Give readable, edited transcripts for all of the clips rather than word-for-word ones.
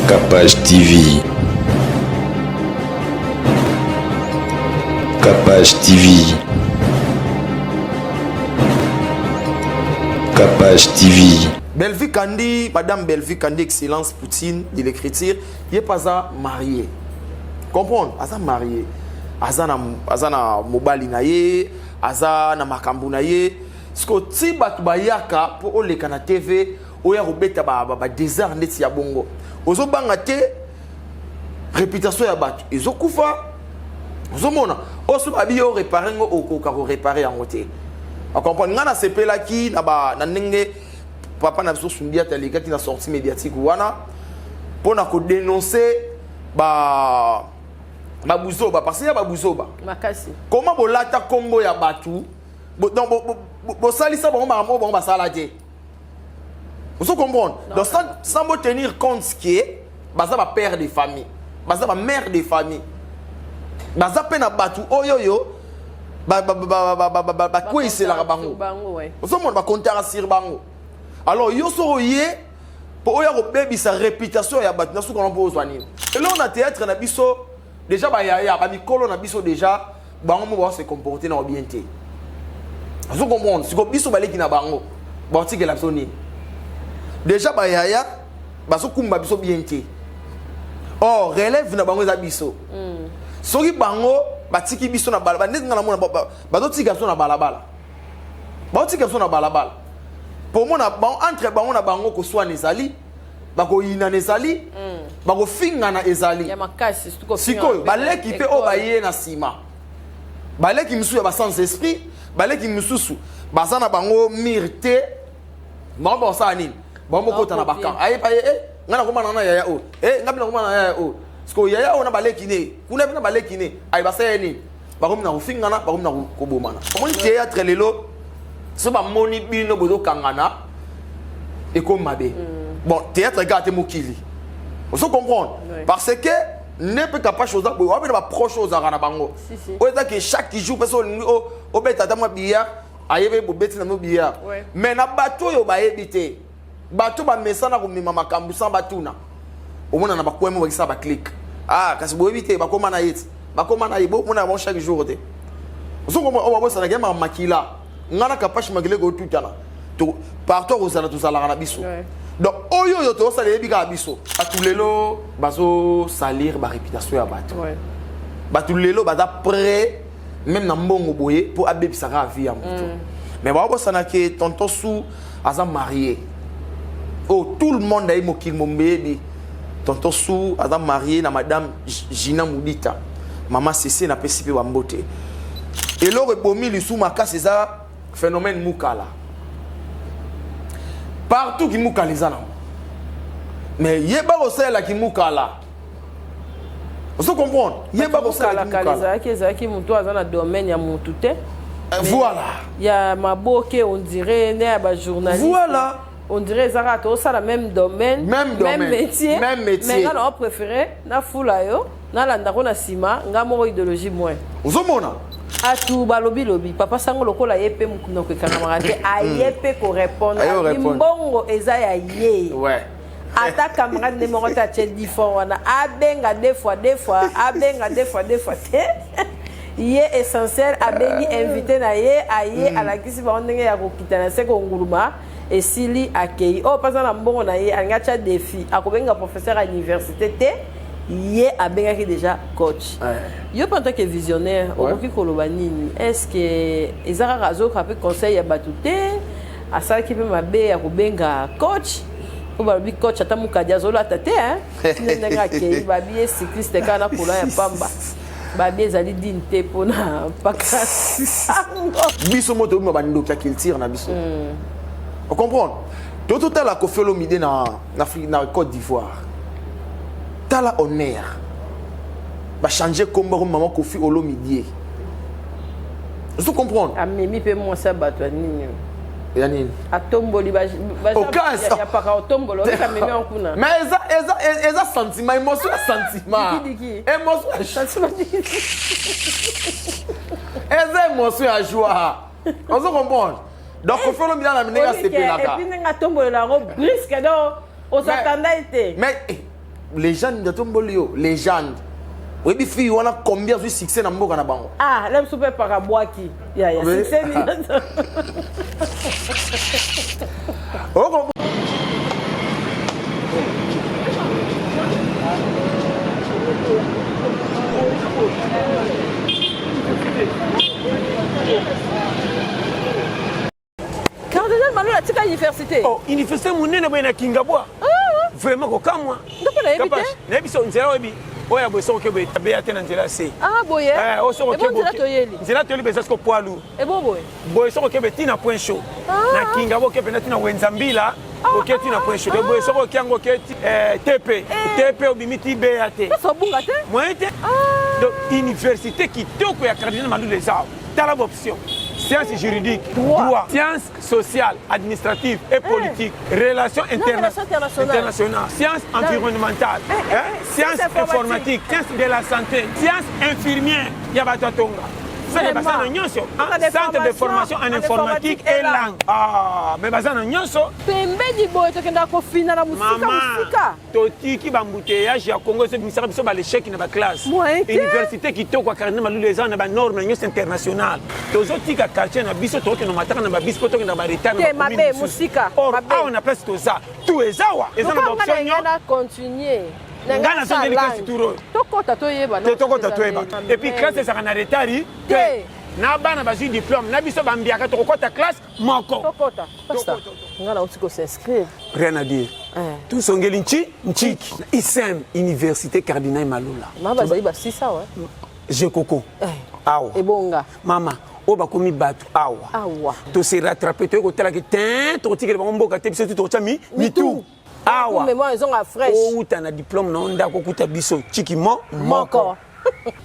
Capage TV. Capage TV. Capage TV. Bellevue Kandi, Madame Bellevue Kandi, Excellence Poutine de l'écriture, il est pas marié. Comprendre? Aza marié. Aza na, aza na mobali na ye, aza na makambu na ye. Siko ti batu bayaka po oleka na TV, oya kobeta ba, ba, ba désert ndeti ya bongo. Ozobanga te réputation ya batu ezokufa. Ozomona oso babi yo réparer ngo okoka ko réparer yango te. Comprendre nga nasepelaki na ba na ndenge papa na biso Sundiata alekaki na sortie médiatique wana mpona kodénoncer ba babuzoba parce que ya babuzoba makasi. Comment bolata kombo ya bato donc bosalisa bango makambo oyo bango basala te? Ozo comprendre? Donc sans bo tenir compte ke baza ba père de famille, baza ba mère de famille, baza mpe na bato oyo oyo bakweyiselaka bango. Bango, ouais. Ozomona, bakontaka sur bango. Alors yo soko oye mpo oya kobebisa réputation ya bato, na suka na mpo ozwa nini? Eloko na théâtre na biso déjà, bayaya bamikolo na biso déjà, bango mo bao se comporter na bien te. Ozo comprendre? Siko biso baleki na bango, baotikela biso nini? Déjà bayaya bazokumba biso bien te. Or relève na bango eza biso. Soki bango batiki biso na balabala, ndeti nga namona bazotika biso na balabala, baotika biso na balabala po mona entre bango na bango koswana ezali, bakoyinana ezali, bakofingana ezali. Ya makasi, surtout kofinga. Sikoyo mpe na baleki mpe oyo école. Baye na nsima, baleki misusu ya basans esprit, baleki misusu baza na bango mire te. Bango bakosala nini? Bango bokota na Bakopie. bakamp ayeba ye eh, ngai nakomana na yaya oyo, eh, ngai mpe nakomana na yaya oyo. Sikoyo yaya oyo na baleki ne kuna mpe na baleki ne aye basala ye nini? Bakomi na kofingana, bakomi na kobomana. Omoni théâtre lelo, so bamoni bino bozokangana, ekomi mabe. Bon, théâtre kaka te, mokili. Ozo comprendre? Parce que nde mpe Kapashe oza boye, wapi na baproche oyo ozalaka na bango? Si, si. Oyo eza ke chaque jour mpe so olingi obeta ata mwa biya, ayebi bobeti na no biya. Mais na bato oyo bayebi te, bato bamesana komema makambo sans batuna, omona na bakwemo bakisaka baclique. Ah, kasi boyebi te, bakóma na ye ti bakóma na ye, bomona bango chaque jour te. Ozokomona oyo babosanaka ye makila. Nga na Kapashe, makila ekotutana partout, akozala tozalaka na biso. Donc oyo oyo tozosala, eyebi kaka biso. Bato lelo bazosalir baréputation ya bato. Bato lelo baza prêt même na mbongo boye mpo abebisaka kaka vie ya moto. Mais babosana ke tonton Su aza marié. Oh, tout le monde aye, mokili mombeyebi tonton Su aza marié na madame Gina Mudita, mama Sese. Napesi mpe bambote. Eloko ebomi lisu makasi eza phénomène mukala. Partout kimukala eza nango, mais yeba kosalelaki mukala. Ozo comprendre? Yeba kosalelaki kalakala. Mukala. Ezalaki motu aza na domaine ya motu te. Voilà. Ya maboke, on dirait nde ya bajournaliste. On dirait eza kaka tozosala même domaine. Même domaine. Même métier. Même métier. Mais nga na préféré nafula yo, nalandako na nsima nga moko, idéologie moins. Ozomona? Atu balobi lobi papa sango lokola ye mpe monoko ekangamaka te, aye mpe korépondre. Aye Abi korépondre. mbongo eza ya ye. Ata camarade nde moko te atie 10 fois wana, abenga deux fois deux fois, abenga deux fois deux fois te. Ye essentiel abengi invité na ye, aye, alakisi bango ndenge ya kokita na se, konguluma esili, akei. Oyo mpe aza na mbongo na ye, alingi atya défi, akobenga professeur ya université te, ye abengaki déjà coach. Yo mpe en tant que visionnaire, okoki koloba nini? Est ce que eza kaka azoyoka mpe conseil ya bato te? Asalaki mpe mabe ya kobenga coach, mpo balobi coach ata mokadi azolata te, hein? Ndenge akei, babi ye cycliste kaka na kola ya pamba, babi ezali dine te mpona mpaka sango. Biso mo tobima bandoki ya culture na biso. Ocomprendre? To totala Koffi Olomide na Côte d'Ivoire, tala honneur, bachange kombo ko mama Koffi Olomidie. Ozo comprendre? Amemi mpe mwasi ya bato ya nini? Ya nini? Atomboli Okasi. ya paka, otombola oleka, amemi yango kuna. Mais eza sentiment, émotion ya sentiment. Diki, diki. Émotion ya sentiment. Eza émotion ya joie. Ozo comprendre? Donc Koffi Olomide na ndenge asepelaka. Et puis ndenge atombolela yango brusque, donc osatanda ye te. Mais eh, Légende atomboli yo, légende. Oyebi fille wana combien azwi succès na mboka na bango? Ah, la biso mpe pakabwaki yaya succès nini? Oko Cardinal Malula atika université. Oh, université munene boye na Kingabwa. Ah. Vraiment kokamwa. Ndoko nayebi te. Nayebi so nzela oyebi. Oyo ya boye soko ke boye tabeya te na nzela se. Ah boye. Eh, oyo soko ke boye. Toyeli. Nzela toyeli beza soko poids lourd. Ebo boye. Boye soko ke boye tina point chaud. Ah. Na Kingabwa oke pena tina wenza mbila. Ah. Oke tina point chaud. Boye soko oke yango oke eh, TP. Eh. TP obimi ti beya te. Obunga te. Moyen te. Ah. Donc université kitoko ya Cardinal Malula eza. Tala option. Sciences juridiques, droit, droit, sciences sociales, administratives et politiques, eh. relations interna internationales, sciences environnementales, eh, eh, hein? sciences informatiques, sciences de la santé, sciences infirmières, ya bato atonga. Seke baza na nyonso, centre de formation en informatique et langue. Ah, mais baza na nyonso. Pembeni boye tokendaka kofina na mosika mosika. Totiki ba embouteillage ya Congo ezo bimisaka biso ba l'échec na ba classe. Université kitoko ya Cardinal Malulu eza na ba normes nyonso international. Tozotika quartier na biso tokokende mataka na ba bis po tokende ba retard na ba mabe mosika. Or awa na place toza tout eza wa eza na ba option nyonso. Na continuer. Nga nazongeli classe tour oyo. Tokota toyeba. Te tokota toyeba. Et puis classe ezalaka na retard te. Na bana bazwi diplôme na biso bambiaka tokokota classe moko. Tokota. Pasta, nga nauti ko s'inscrire. Rien à dire. Eh. Tosongeli nchi nchiki. ISEM, Université Cardinal Malula. Mama bazali basisa wa. Je koko. Eh. Awa. Ebonga. Mama, oyo bakomi bato awa. Awa. Tose rattraper toyei kotalaki te tokotikela bango mboka te biso ti tokotya mi mitu. Awa. Mémoire ezonga fraîche. Outa na diplôme na ndako okuta biso chiki mo moko.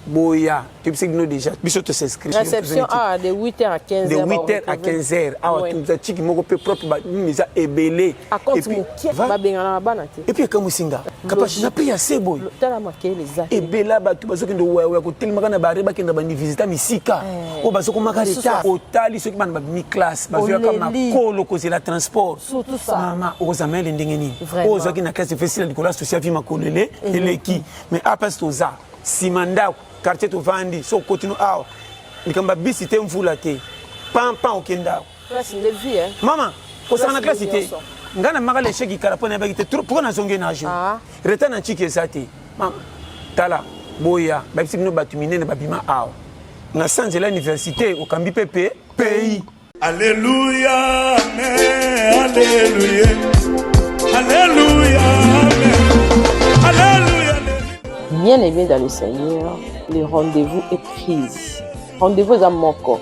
Boya, toyebisaki bino déjà biso to s'inscrire. Réception ah, de 8h à 15h. De 8h à 15h. Awa toza chiki moko pe propre ba nini eza ebele. A compte mokie babengana na bana te. Et puis ekamwisi nga. Kapashi na prix ya se boye. Tala makele eza. Ebela bato bazokende wewe kotelemaka na bare bakenda bandi visita misika. Oyo bazokomaka retard. Otali soki bana babimi classe bazoyaka makolo kozela transport. Surtout ça. Mama okozala mayele ndenge nini? Oyo ozwaki na classe efesila likolo ya social vie makolo ele eleki. Mais awa place toza nsima ndako quartier tovandi so okoti no awa likambo ya bisi te mvula te pampan okende awa Classe nde vie, hein? Mama kosaka na Classe classe te nyonso. ngai namaka lechec kala mpo nayebaki te pourquoi nazongi na jour Ah. retard na ntiki eza te mama tala boya bayebisi bino bato minene babima awa na sa nzela université okambi mpe pe pays. Alléluia, amen, alléluia, alléluia, amen, alléluia. Bien-aimé dans le Seigneur, le rendez-vous est pris. Rendez-vous à Moko.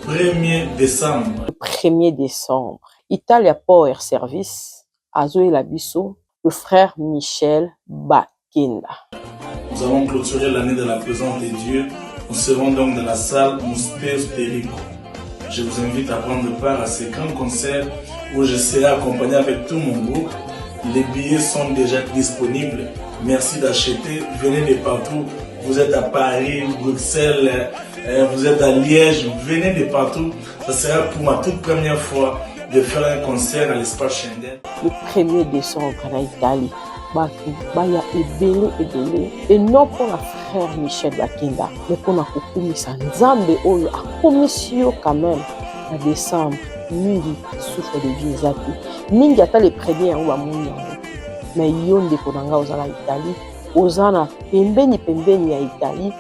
1er décembre. Le 1er décembre. Italia Power Service, Azoé Biso, le frère Michel Bakenda. Nous avons clôturé l'année de la présence de Dieu. Nous serons donc dans la salle Mouspé Perico. Je vous invite à prendre part à ces grands concerts où je serai accompagné avec tout mon groupe. Les billets sont déjà disponibles. Merci d'acheter. Venez de partout. Vous êtes à Paris, Bruxelles, vous êtes à Liège. Venez de partout. Ça sera pour ma toute première fois de faire un concert à l'espace Schengen. Le 1er décembre en Italie, bato baya ebele ebele et non mpona frère Michel Bakenda, mais mpona kokumisa Nzambe oyo akomisi yo quand même na décembre. Mingi souffle de vie eza te, mingi ata le premier yango bamoni yango, mais yo ndeko na ngai oza na Italie, oza na pembeni pembeni ya Italie,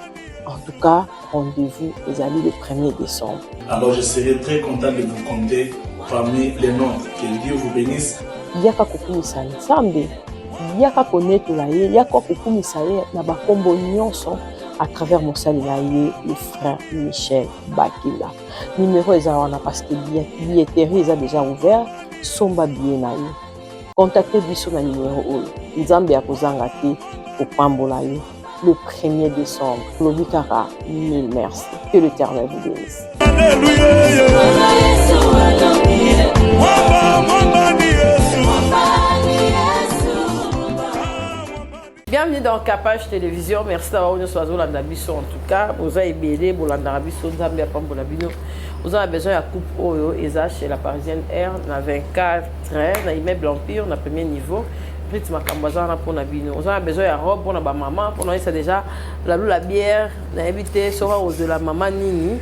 en tout cas rendez-vous ezali le 1er décembre. Alors je serai très content de vous compter parmi les nôtres. Que Dieu vous bénisse. Yaka kokumisa Nzambe, yaka konetola ye, yaka kokumisa ye na bakombo nyonso à travers mosali na ye le frère Michel Bakenda. Numéro eza wana parce que billetterie eza déjà ouvert, somba billet na yo. Contactez biso na numéro oyo. Nzambe akozanga te kopambola yo. Le 1er décembre, lobi kaka mille merci. Que l'Éternel vous bénisse. Bienvenue dans Capage Télévision. Merci d'avoir nous Bolanda biso en tout cas. Boza ebele bolanda biso Nzambe apambola bino. Vous avez besoin de coupe oyo eza chez la Parisienne Air na 24 na immeuble Empire na premier niveau. Rit makambo aza wana mpona bino. Oza na besoin ya robe mpona bamama, mpona oyesa déjà Lalu la bière, nayebi te soki akozwela mama nini,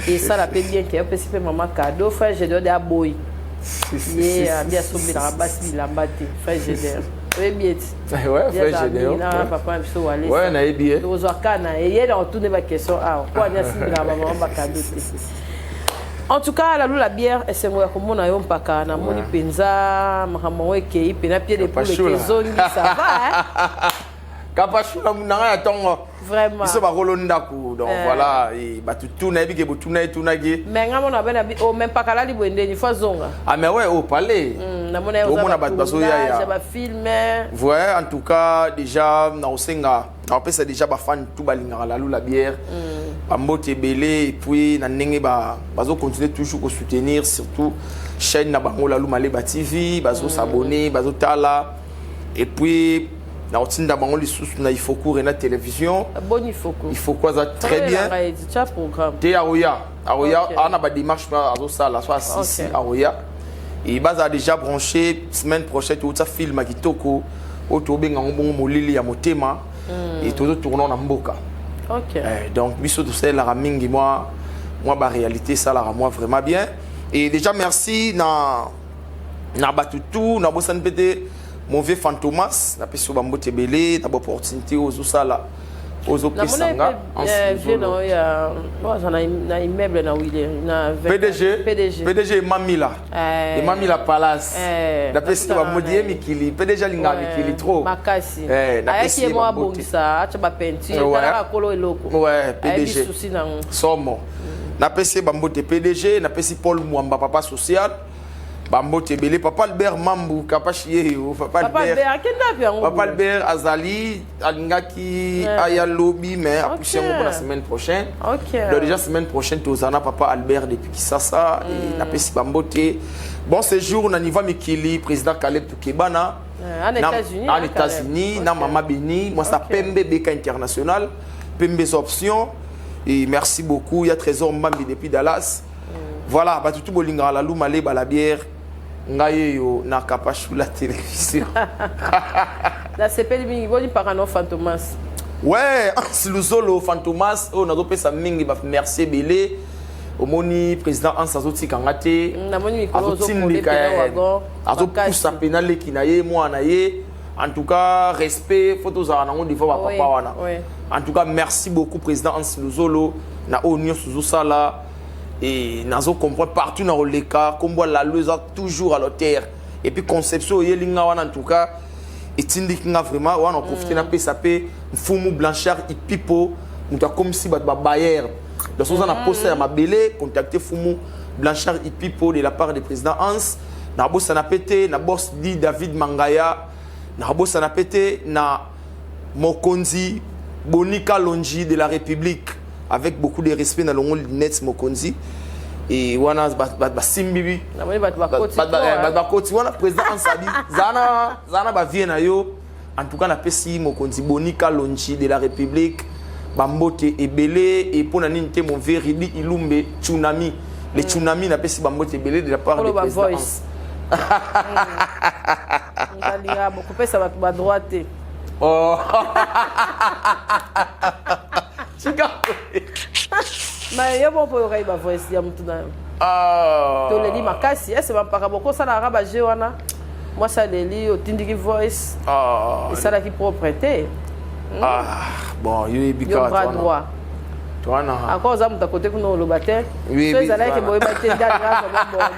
esala mpe bien ke opesi mpe mama cadeau. Frère Gédéon de aboyi ye, abi asombelaka basi bilamba te. Frère Gédéon, oyebi eti na papa na biso. Walesa, nayebi ye. Ozwa ka na ye, ye na otune baquestion awa po ani asimbelaka bamama bacadeau te. En tout cas, Lalu la bière, esengo ya komona yo mpaka namoni mpenza makambo yango ekei mpena pied de poule ekezongi, ça va, hein? Kapashula nanga ya ntongo. Vraiment. Biso bakolo ndako, donc voilà, bato tu nayebi ke botuna etunaki. Mais nga mona bena bi oh, même mpaka alali boye ndeni fo azonga. Ah mais ouais, oh palais. Namona ye. Omona bato bazoya ya bafilm. Ouais, en tout cas déjà nakosenga, nakopesa déjà bafan tout balingaka Lalu la bière bambote ebele, et puis na ndenge bazocontinue toujours kosoutenir, surtout chaîne na bango Lalu Maleba TV, bazosabonner, bazotala, et puis nakotinda bango lisusu na Ifoku na télévision. Boni Ifoku? Ifoku aza très bien. Tia programme. Te, aoya, aoya. Aa na badémarche mpe azosala so asisi, aoya e bazala déjà branché. Semaine prochaine touta film ya kitoko oyo tobenga yango bongo Molili ya motema, e tozotourna na mboka. Donc biso tosalelaka mingi mwa baréalité, esalaka mwa vraiment bien. Et déjà merci na bato tu, nabosani mpe te mon vieux Fantomas, napesi yo bambote ebele na baopportunité oyo ozosala, ozopesanga. Vieux na oyo aza na immeuble na wile na PDG. PDG. PDG Emamila. Emamila Palace, napesi yo bambote. Ye mikili, PDG alingaka mikili trop. Makasi. Ayaki ye mo abongisa, atya bapeinture, talaka kolo eloko. Ouais, PDG susi nango. Somo, napesi ye bambote PDG, napesi Paul Mwamba, papa social, bambote ebele. Papa Albert Mambu Kapashi yeyo, papa Albert Albert, papa Albert azali, alingaki aya lobi, mais apusi yango mpona semaine prochaine. Donc déjà semaine prochaine tozala na papa Albert depuis Kisasa. Napesi bambote, bon séjour na niveau mikili, président Caleb Tukebana en États-Unis. En États-Unis, na mama Beni mwasa pembe beka international pembe option, et merci beaucoup ya Trésor Mbambi depuis Dallas. Voilà, bato tu bolingaka Lalu Maleba la bière, ngai oyo na Kapashula télévision. Nasepeli mingi. Boni mpaka no Fantomas? Ouais, Luzolo Fantomas oyo nazopesa mingi bamerci ebele. Omoni président Hans azotikanga te, azotindika, azopusa mpena leki na ye, mwana na ye. En tout cas respect fo tozala nango des fois bapapa wana. En tout cas merci beaucoup président Hans Luzolo na oyo nyonso ozosala, et nazo comprendre partout na koleka kombo Lalu eza toujours à l'auteur. Et puis conception oyeli nga wana, en tout cas etindiki nga vraiment wana oprofite. Napesa mpe mfumu Blanchard Ipipo, moto akomisi bato babayer. Donc soza na posa ya mabele, contacte fumu Blanchard Ipipo de la part du président Hans. Nabosana mpe te na boss di David Mangaya, nabosana mpe te na mokonzi Bonika Longi de la République, avec beaucoup de respect na longo lunette mokonzi e wana basimbi bato bakoti wana. Président Ansabi zala na bavie na yo. En tout cas napesi mokonzi Bonika Longi de la République bambote ebele. E mpo na nini te mon vieux Ridi Ilumbe Tsunami, le Tsunami, napesi bambote ebele de la part de président. Voice alingaka kopesa bato badroit te. Oh. Tika. Mais yo mo mpo oyokai bavoice ya motu na yo. Ah. Toleli makasi ese bampaka bokosalaka baje wana, mwasi aleli, otindiki voice. Ah. Esalaki propre te. Ah. Bon, yo yebi yo kaka bras towana. Droit. Towana. Encore oza moto akote kuna oloba te. Oui, so oui, ezalaki voilà. boyeba te nde alinga bondi.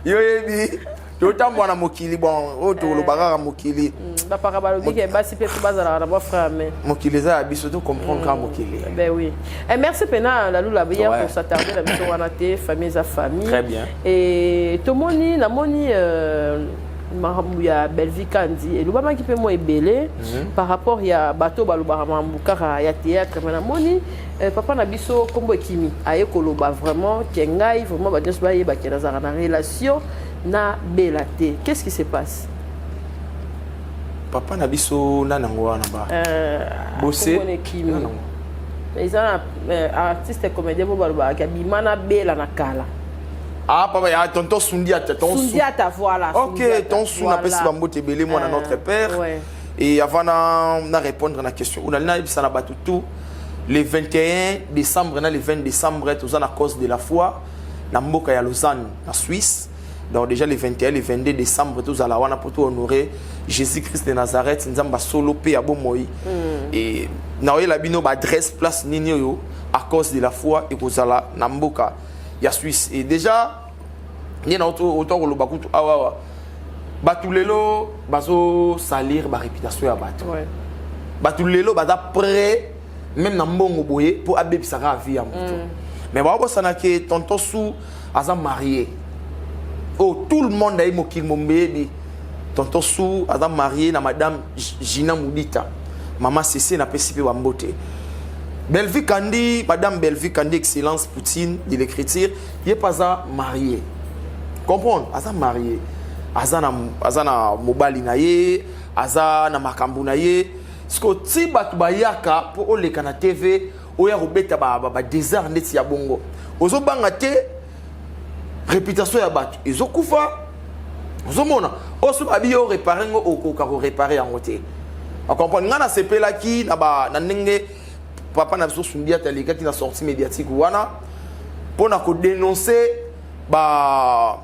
Yo yebi totambola na mokili, bon, oyo toloba kaka mokili. Bapaka balobi ke basi mpe mpo bazalaka na mwa frère mais Mokili eza ya biso, to comprendre kaka mokili. Ben oui. Eh, merci pena Lalula bière Ouais. pour s'attarder na biso wana te, famille eza famille. Très bien. Et tomoni namoni makambo ya Bellevue Kandi elobamaki mpe mwa ebele par rapport ya bato balobaka makambo kaka ya théâtre, mais namoni papa na biso nkombo ekimi aye koloba vraiment ke ngai vraiment bato nyonso bayebake nazalaka na relation na Bela te. Qu'est-ce qui se passe? Papa na biso nani yango wana ba Bose. Kombo na ekimi. Nani yango? Eza na artiste comédien mo balobaka abima na Bela na kala. Ah papa, ya tonton Sundiata, ton Sundiata, voilà. Ok, ton Su napesi bambote ebele, mwana notre père. Et avant na répondre na question, on a nayebisa na bato tout, le 21 décembre na le 20 décembre, toza na Cause de la foi na mboka ya Lausanne, na Suisse. Donc déjà le 21, le 22 décembre, tozala wana po tohonorer Jésus Christ de Nazareth, Nzambe solo mpe ya bomoi. Et naoyela bino baadresse, place nini oyo à Cause de la foi ekozala na mboka ya Suisse. Et déjà nde na autant koloba kutu awawa, bato lelo bazosalir baréputation ya bato. Bato lelo baza prêt même na mbongo boye mpo abebisaka vie ya moto. Mais baobosanaki tonton Su aza marié. Oh, tout le monde aye, mokili mombeyebi tonton Su aza marié na madame Gina Mudita, mama Cc. Napesi mpe bambote Bellevue Kandi, madame Bellevue Kandi, excellence Poutine de l'écriture. Ye mpe aza marié, comprendre, aza marié, aza na mobali na ye, aza na makambo na ye. Siko ti bato bayaka mpo oleka na TV, oya kobeta badésert ndeti ya bongo, ozobanga te réputation ya bato ezokufa? Ozomona oyo so babi yo réparer ngo, okoka koréparer yango te. Ocomprendre? Ngai nasepelaki na ndenge papa na biso Sundiata alekaki na sortie médiatique wana mpo na kodénoncer ba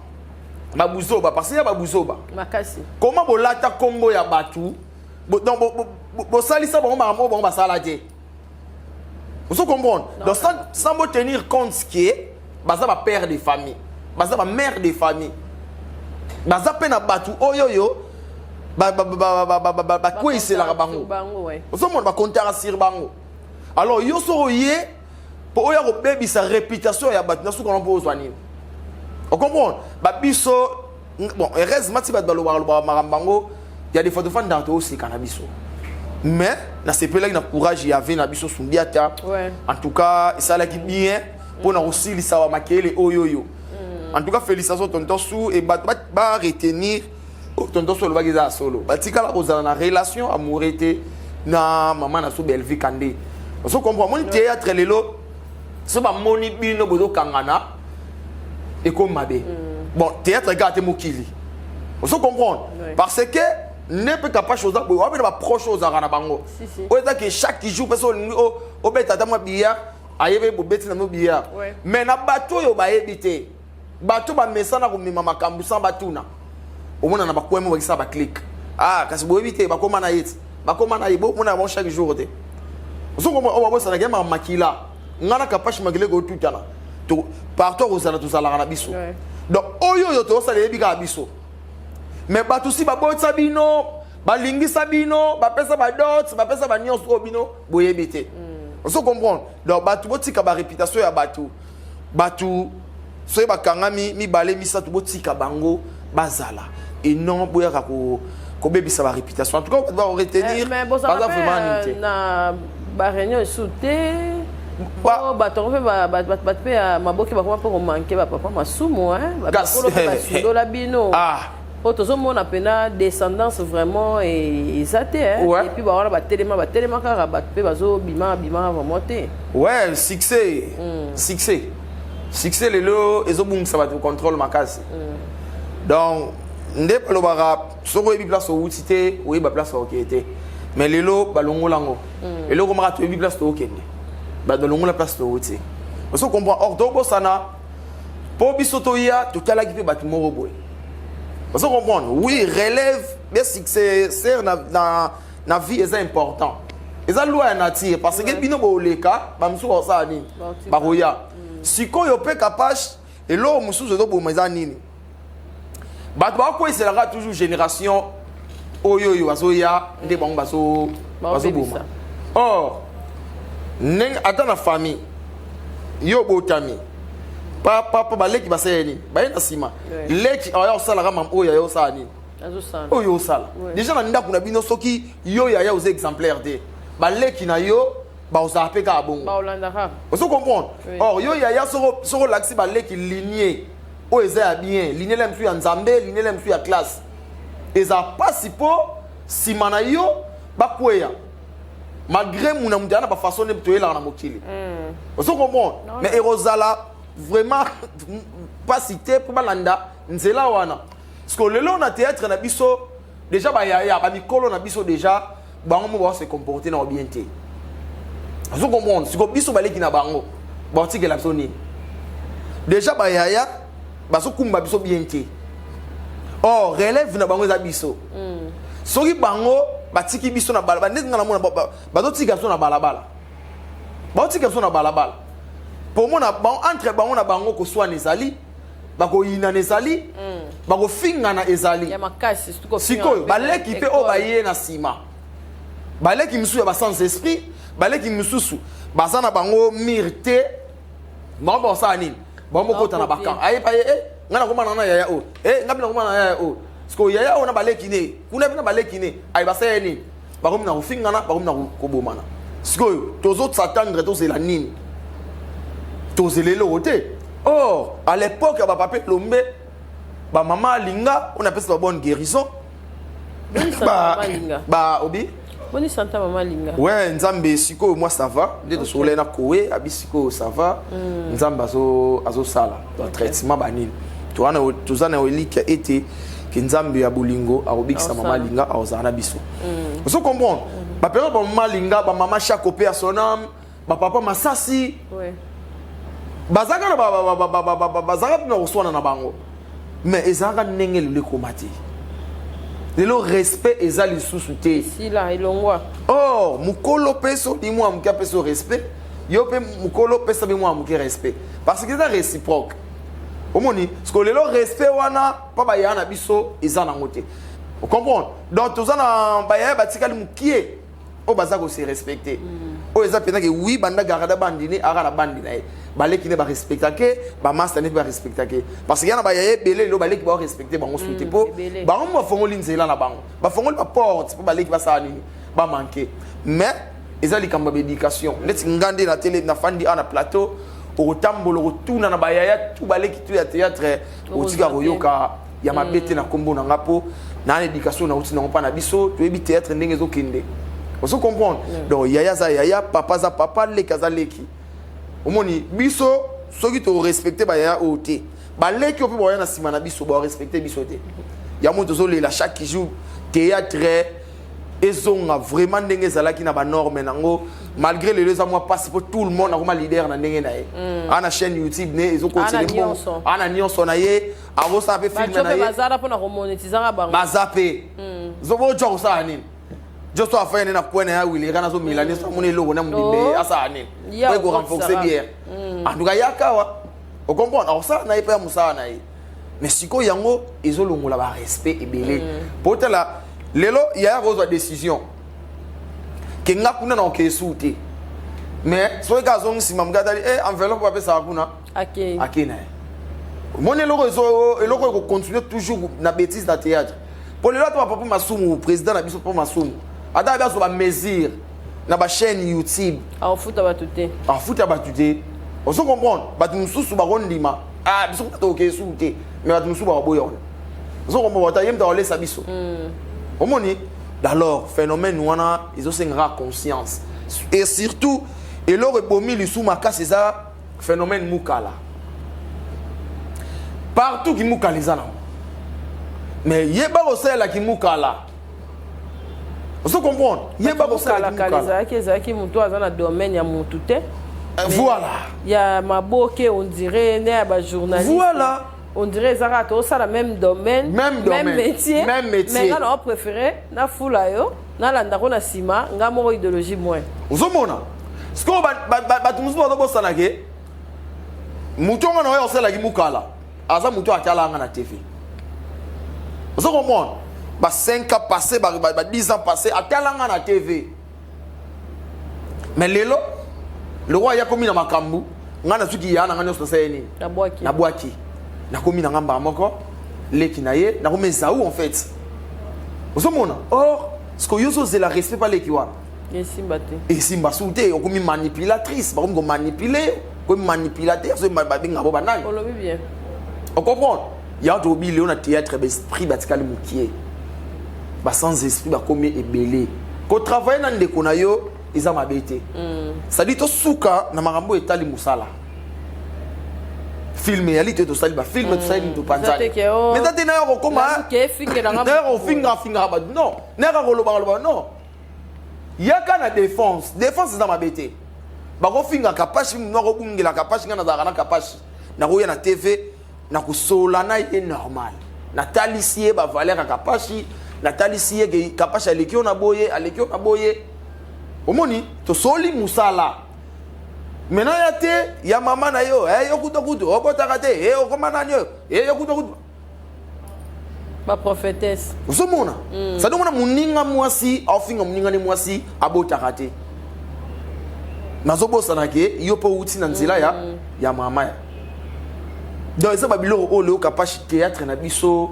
babuzoba, parce que ya babuzoba Makasi. Koma bolata nkombo ya bato, donc bosalisa bango makambo oyo bango basala te. Ozo comprendre? Donc sans bo tenir compte ke baza bapère de famille, baza bamère de famille, baza mpe na bato oyo oyo bakweyiselaka bango. Bango, ouais. Ozomona, bacomptaka sur bango. Alors yo soko oye mpo oya kobebisa réputation ya bato, na suka na mpo ozwa nini? Ocomprendre? Babiso, bon, heureusement ti bato balobaka lobaka makambo yango ya des fois, tofandaka, tooseka na biso. Mais nasepelaki na courage ya ve na biso Sundiata. En tout cas esalaki bien mpona kosilisa ba makele oyo oyo. En tout cas félicitations tonton Su. E bato baretenir tonton Su alobaki eza ya solo. Batikala kozala na relation amoureux te na mama na so Bellevue Kande. Ozo comprendre? Moni théâtre lelo, so bamoni bino bozokangana, ekomi mabe. Bon, théâtre kaka te, mokili. Ozo comprendre? Parce que nde mpe Kapashe oza boye, wapi na baproche oyo ozalaka na bango? Si, si. Oyo eza ke chaque jour mpe so olingi obeta ata mwa billard, ayebi bobeti na no billard. Mais na bato oyo bayebi te, bato bamesana komema makambo sans batuna, omona na bakwemo bakisala baclique. Ah, kasi boyebi te, bakóma na ye ti bakóma na ye, bomona bango chaque jour te. Ozokomona oyo babosanaka ye makambo makila. Nga na Kapashe, makila ekotutana partout, kozala tozalaka na biso. Donc oyo oyo tozosala, eyebi kaka biso. Mais bato si babotisa bino, balingisa bino, bapesa badot, bapesa banyonso oyo bino boyebi te. Ozo comprendre? Donc bato botika baréputation ya bato. Bato soki bakangami mibale, misato, botika bango bazala et non boyaka kobebisa baréputation. En tout cas bato bakoretenir, Mais bozala baza mpe vraiment nini te. Na baréunion esu te. Po bato yango mpe bato mpe ya maboki bakoma mpe komanke bapapa masumu, Kasi- bakolo mpe basundola bino. Ah. Po tozomona mpena descendance vraiment eza te, hein. Et puis bawana batelema, batelema kaka, bato mpe bazobima bima vraiment te. Ouais, succès, succès, succès lelo ezobungisa bato contrôle makasi. Donc nde balobaka, soki oyebi place owuti te, oyeba place okende te. Mais lelo balongola yango, eloko maka toyebi place tookende, bato balongola place towuti. Ozo comprendre? Or tobosana mpo biso toya, totalaki mpe bato moko boye. Ozo comprendre? Oui, relève bien, successeur na vie eza important, eza loi ya nature, parce que bino boleka, bamosusu bakosala nini? Baotika. Bakoya sikoyo mpe. Kapashe, eloko mosusu ezoboma eza nini? Bato bakweselaka toujours génération oyo oyo bazoya nde bango Baobebisa. bazoboma. Or ndenge ata na famille yo botami, papa, baleki basala nini? Baye na nsima. Leki aya osalaka mama oyo aya osala nini? Azosala. Oyo osala déjà na ndako na bino, soki yo yaya oza exemplaire te, baleki na yo baozala mpe kaka bongo. Baolandaka. Ozo comprendre? Oui. Or yo yaya, soko olakisi baleki lignée oyo eza ya bien, lignée le mosusu ya Nzambe, lignée le mosusu ya classe, eza mpasi mpo nsima na yo bakweya, malgré muna moto aya na bafaçon nde toyelaka na mokili. Ozo comprendre? Mais ekozala vraiment mpasi te mpo balanda nzela wana. Parce que lelo na théâtre na biso déjà, bayaya, bamikolo na biso déjà, bango mo bao se comporter na bien te. Ozo comprendre? Siko biso baleki na bango, baotikela biso nini? Déjà bayaya bazokumba biso bien te. Or relève na bango eza biso. Soki bango batiki biso na balabala, ndeti nga namona bazotika biso na balabala, baotika biso na balabala po mona entre bango na bango koswana ezali, bakoyinana ezali, bakofingana ezali. Ya makasi, surtout kofinga. Sikoyo mpe baleki mpe oyo école. Baye na nsima, baleki misusu ya basans esprit, baleki misusu baza na bango mire te. Bango bakosala nini? Bango bokota na Bakopie. bakamp ayepa ye e ngai nakomana na yaya oyo, e ngai mpe nakomana na yaya oyo. Sikoyo yaya oyo na baleki ne kuna mpe na baleki ne aye basala ye nini? Bakomi na kofingana, bakomi na kobomana. Sikoyo tozosatendre, tozela nini? Tozela eloko te. Or à l'époque ya bapapa Elombe, bamama Alinga oyo napesa ba bonne guérison. Boni santé, mama Alinga? Ba obi. Boni santé mama Alinga? Ouais, Nzambe, sikoyo moi ça va. Nde tosololai na kowe abi, sikoyo ça va. Nzambe azosala donc traitement banini. Toza na elikia ete ke Nzambe ya bolingo akobikisa mama Aosala. Alinga, akozala na biso. Ozo comprendre? Bapériode bamama Alinga, bamama Chako mpe ya son âme, bapapa Masasi, bazalaka na bazalaka mpe na koswana na bango, mais ezalaka ndenge lelo ekoma te. Lelo respect eza lisusu te. Sila elongwa. Or mokolo mpe soki mwana moke apesa yo respect, yo mpe mokolo opesa mpe mwana moke respect, parce que eza réciproque. Omoni? Parce que lelo respect wana mpa bayaya na biso eza nango te. Ocomprendre? Donc toza na bayaya batikali mokie oyo baza kose respecter, oyo eza mpenza ke wi banda garada bandini aka na bandi na ye, baleki nde barespectake, bamaster nde mpe barespectake, parce que ya na bayaya ebele lelo baleki baorespecte bango su te, mpo Ebele. Bango mo bafongoli nzela na bango, bafongoli baporte mpo baleki basala nini? Bamanke. Mais eza likambo ya baéducation. Neti nga nde na tele nafandi awa na plateau, okotambola, okotuna na bayaya tu, baleki tu ya théâtre, otika koyoka ya mabe te na nkombo na nga, mpo na na éducation nauti nango mpa na biso. Toyebi théâtre ndenge ezokende. Ozo comprendre? Donc yaya aza yaya, papa aza papa, leki aza leki. Omoni, biso soki torespecte bayaya oyo te, baleki oyo mpe baya na nsima na biso barespecte biso te. Yango tozolela chaque jour théâtre ezonga vraiment ndenge ezalaki na banorme nango, malgré lelo eza mwa mpasi, mpo tout le monde akoma leader na ndenge na ye. Aa na chaîne YouTube ne ezokotele. Ana nyonso. Ana nyonso na ye, akosala mpe film bato na mpe ye. Bazala mpona komonétisaka bango. Baza mpe zobojwa kosala nini? Joso afanya nde na coin na ya wilera, nazomela nde so amoni eloko na mobimbe. Oh. Asala nini? Ya po ekorenforce okotisaka. bière. En tout cas yaka awa, ocomprendre, akosala na ye mpe ya mosala na ye. Mais sikoyo yango ezolongola barespect ebele, po otala lelo yaya kozwa décision ke nga kuna na okeye su te, mais soki kaka azongi nsima moke, atali e enveloppe bapesaka kuna, akei. Akei na ye. Omoni eloko eloko ekocontinue toujours na bêtise na théâtre, po lelo ata bapapa Masumu, président na biso papa Masumu, ata abi azwa bamesure na bachaîne YouTube, akofuta bato te. Afuta bato te. Ozo comprendre? Bato mosusu bakondima: ah, biso kuna tokokee suku te. Mais bato mosusu bakoboya wana. Ozo comprendre? Bato ye moto akolesa biso. Omoni? Alors phénomène wana ezosengaka conscience. Et surtout eloko ebomi lisu makasi eza phénomène mukala. Partout kimukala eza nango, mais yeba kosalelaki mukala. Ozo comprendre? Yeba kosalelaki kala mukala. Ezalaki motu aza na domaine ya motu te. Voilà. Ya maboke, on dirait ne ya bajournaliste. Voilà. On dirait eza kaka tozosala même domaine. Même domaine, même métier. Même métier. Mais nga na préféré nafula yo, nalandako na nsima, nga moko idéologie moins. Ozomona sikoyo bato mosusu bazobosana ke motu onga na oyo asalelaki mukala aza motu atala anga na TV. Ozo comprendre? Ba 5 ans passé, ba 10 ans passé, atala nga na TV. Mais lelo le roi aya komi na makambo, nga nazuki ya na nga nyonso, nasala ye nini? Nabwaki. Nabwaki, nakomi na nga mbala moko leki na ye, nakomi ezau en fait. Ozomona? Or sikoyo yo ozozela respect pa leki wana. Esimba te. Esimba su te. Okomi manipulatrice, bakomi komanipule, okomi manipulateur. Soki babenga bo banani? Olobi bien. Ocomprendre? Yango tokobi lelo na théâtre baesprit batikali mokie, basans esprit bakomi ebele. Kotravaille na ndeko na yo eza mabe te, c'est-à-dire tosuka na makambo etali mosala. Film eyali te, tosali bafilm, tosali nini, topanzani. Eza te ke, oh, Mais eza te naya kokoma naluki efingela nga naya motu. kofinga fingaka bato, non, nayaka kolobaka loba, non. Yaka na défense. Défense eza mabe te. Bakofinga Kapashi, moto akobungela Kapashi. Ngai nazalaka na Kapashi, nakoya na TV, nakosola na ye normal, natalisi ye bavaleur ya Kapashi, natalisi ye ke Kapashi aleki yo na boye, aleki yo na boye. Omoni, tosoli mosala. Maintenant ya te ya mama na yo, eh, yo kutu kutu obotaka te, eh, okoma nani oyo, eh, yo kutu kutu. Baprophétesse. Ozomona, sadi omona moninga mwasi aofinga moninga ne mwasi abotaka te. Nazobosana ke yo mpo outi na nzela ya mama ya. Donc eza babiloko oyo leo Kapashi, théâtre na biso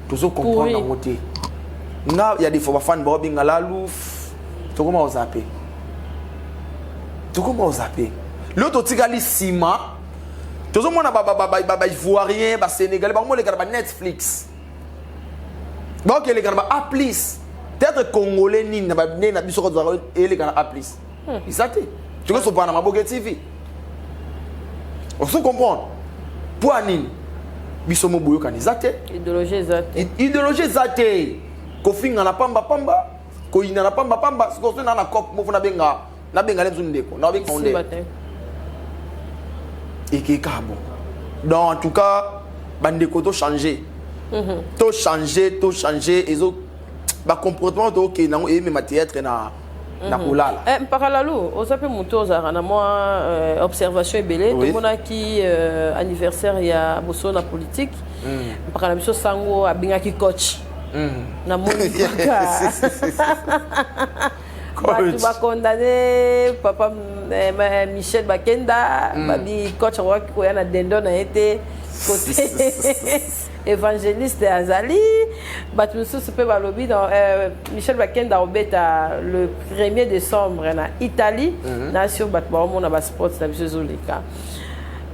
tozocomprendre yango te. Nga ya des fois bafani baobenga lalu, tokoma kozape, tokoma kozape. Leo totikali nsima, tozomona baivoirien, basénégalais bakomoleka na baNetflix, baokeleka na ba A plus. Théâtre congolais nini na ndenge na biso kozwaka eleka na A plus? Eza te. Tokosopana na Maboke TV. Ozo comprendre mpo ya nini biso mo boyokani eza te? Idéologie eza te. Idéologie eza te. Kofinga na pamba pamba, koyina na pamba pamba. Sikoyo so na na cop mofo, nabenga nabenga le biso ndeko, nabenga nde Simba te. Ekeka bon. Donc en tout cas, bandeko, tochange, tochange, tochange. Ezo bacomportement tokokende yango, eyemema théâtre na kolala. Eh, mpaka lalu oza mpe motu ozalaka na mwa observation ebele. Tomonaki anniversaire ya boso na politique, mpaka na biso sango abengaki coach. Namoni mpaka bato bakondane papa Michel Bakenda, babi coach akokaki koya na dendo na ye te. Kote évangéliste azali, bato mosusu mpe balobi na Michel Bakenda obeta le 1er décembre na Italie. Na sur bato baomona basport na biso ezoleka,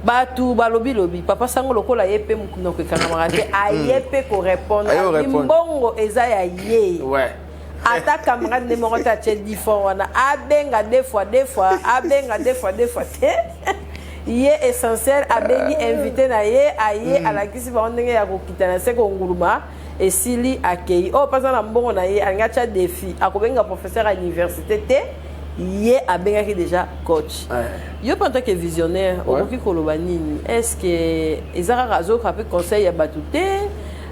bato balobi lobi papa sango lokola ye mpe monoko ekangamaka te, aye mpe korépondre. Aye Alobi korépondre. mbongo eza ya ye. Ata camarade nde moko te atie 10 francs wana, abenga deux fois deux fois, abenga deux fois deux fois te. Ye essentiel abengi invité na ye, aye, alakisi bango ndenge ya kokita na se, konguluma, esili, akei. Oyo mpe aza na mbongo na ye, alingi atya défi, akobenga professeur ya université te, ye abengaki déjà coach. Yo mpe en tant que visionnaire, okoki koloba nini? Est ce que eza kaka azoyoka mpe conseil ya bato te,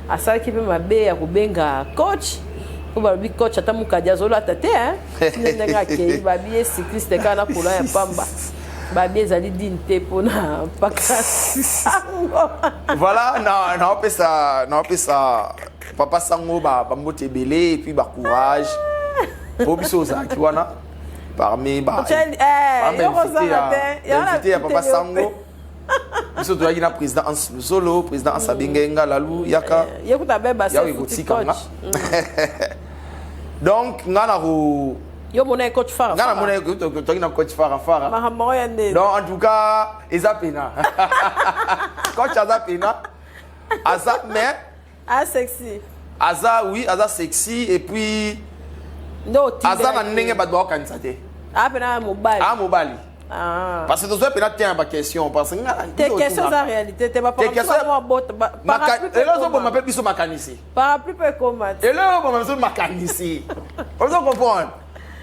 asalaki mpe mabe ya kobenga coach? Mpo balobi coach ata mokadi azolata te, hein? Ndenge akei, babi ye cycliste kaka na kola ya pamba, babi ezali dine te mpona mpaka sango. Voilà, na naopesa papa sango bambote ebele et puis bacourage, po biso ozalaki wana parmi Yo kozanga te. Bainvité ya papa sango. Biso toyaki na président Hans Luzolo. Président Hans abenge nga: "Lalu, yaka." Ye kuta be Yawe base kotika nga. coach. Donc nga na ko Yo mona ye coach Fara. Nga na mona toyaki na coach Fara Fara. Makambo oyo ya ndeni. Donc en tout cas eza pena coach aza pena, aza mais Ah, sexy. Aza, oui, aza sexy et puis nde aza na ndenge bato bakokanisa te. Ah, pena mobali. A mobali. Ah. Parce que tozwa pena te ya baquestion, parce que nga te question eza réalité te. Elo ozoboma mpe biso makanisi. Parapluie mpe ekoma te. Elo ozoboma biso makanisi, ozo comprendre?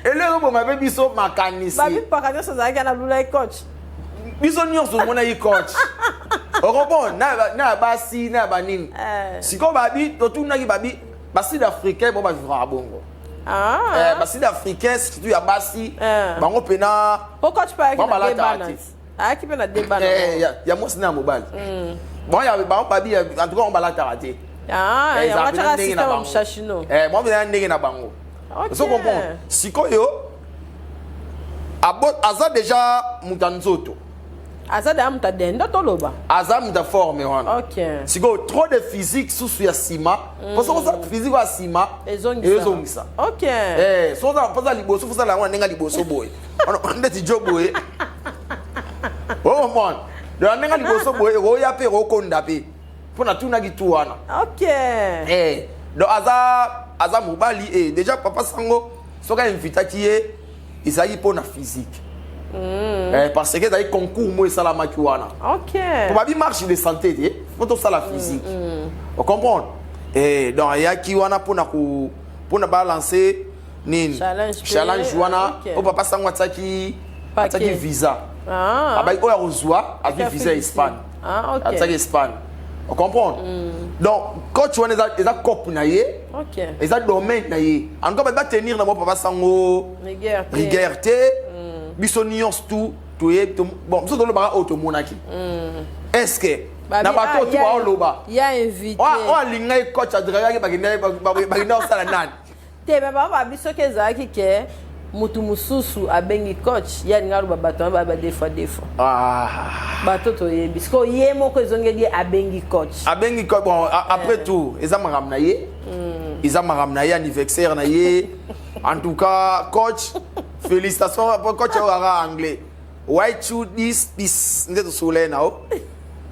Elo ezoboma mpe biso makanisi. Babi mpaka nyonso ozalaki na lula ye coach. Biso nyonso omonaki coach, okocomprendre, na ya basi, na ya banini. Sikoyo babi totunaki, babi basud africain bo bavivaka bongo. Basud africain, surtout ya basi, bango mpena Po coach mpe ayaki bango na balataka debana. te. Ayaki mpe na debana. Ya mwasi na ya mobali. Bon, ya bango babi, en tout cas bango balataka te. Yango Ezala atiaka mpenza ndenge na système ya bango. mushashino. Bango mpenza ndenge na bango. Ozo comprendre? Sikoyo aza déjà moto ya nzoto. Aza deya moto adendo, toloba. Aza moto ya forme wana. Sikoyo trop de physique susu ya nsima, po soki oza physique oyo ya nsima, ezongisa. Ezongisa. Soki oza mpoza liboso, fosala yango na ndenge ya liboso boye. Wana ndeti jo boye, ocomprendre? Donc na ndenge ya liboso boye, ekoya mpe ekokonda mpe, mpo natunaki tu wana. Donc aza mobali. Déjà papa sango soki ainvitaki ye, ezalaki mpo na physique. Eh, parce que ezali concours mo esalamaki wana. Ok. Po babi marche de santé te, faut tosala physique. Ocomprendre? Eh, donc ayaki wana mpona ko mpona balancer nini? Challenge pe, Challenge wana. Ok. Oyo papa sango atiaki Paquet. atiaki visa. Ah. Abai oyo akozwa azwi Afrique visa ya du Sud. Espagne. Ah, ok. Atiaki Espagne. Ocomprendre? Donc coach wana eza cope na ye. Ok. Eza domaine na ye. En tout cas bato batenir na bo papa sango Rigueur te. Rigueur te. Biso nyonso tu toyebi bon, biso tolobaka oyo tomonaki. Est-ce que Babi, na bato ah, oyo tu baoloba ya invité. Oyo alingaki coach adragaki, bakenda kosala nani? Te, me bango babi soki ezalaki ke mutu mosusu abengi coach, ye alingi aloba bato wana baya ba deux fois deux fois. Ah. Bato toyebi sikoyo, ye moko ezongeli ye, abengi coach. Abengi coach. Bon, après tout eza makambo na ye, eza makambo na ye, anniversaire na ye. En tout cas coach, félicitations. Po coach oyo kaka anglais, why you this this nde tosola na o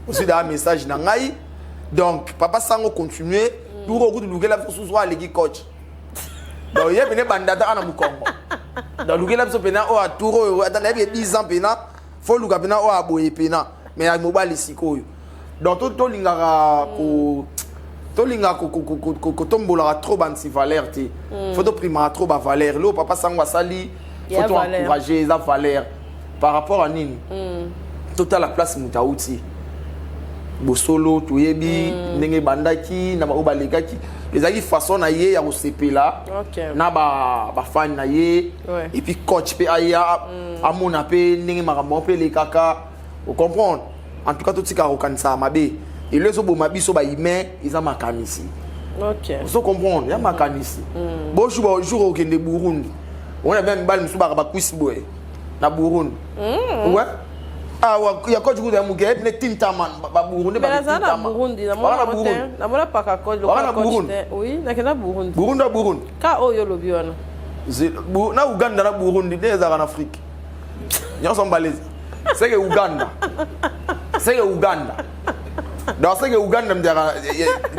ozwi daa message na ngai. Donc papa sango, continue tour okuti lukela biso susu oyo aleki coach. Donc ye pene banda ata na mokongo. Donc lukela biso pena oyo atour oyo, ata nayebi 10 ans pena, fo luka pena oyo aboye pena, mais ya mobali sikoyo. Donc tolingaka ko tolingaka kotombolaka trop banti-valeur te, fo toprimaka trop bavaleur. Leo papa sango asali, Ya fo valeur. toencourage, eza valeur par rapport à nini. Totala place moto auti, bosolo toyebi ndenge ebandaki na baoyo balekaki. Ezalaki façon na ye ya kosepela na bafani na ye. Et puis coach mpe aya amona mpe ndenge makambo mpe elekaka. Ocomprendre? En tout cas totikaka kokanisaka mabe. Elo ezoboma biso bahumain eza makanisi. Ozo comprendre? Ya makanisi. Bonjour, jour okende Burundi, omona bien mibali mosusu baka bakwisi boye na Burundi. Ouais, awa ya coach kuta ya moke epene tintama Baburundi. Mais naza na Burundi, namona te, namona paka coach. Waka na Burundi? Oui, nakenda Burundi. Burundi ya Burundi? Ka oyo olobi wana. Na Uganda na Burundi nde ezalaka na Afrique nyonso mbalezi. Seke Uganda, seke Uganda. Donc seke Uganda mdiaka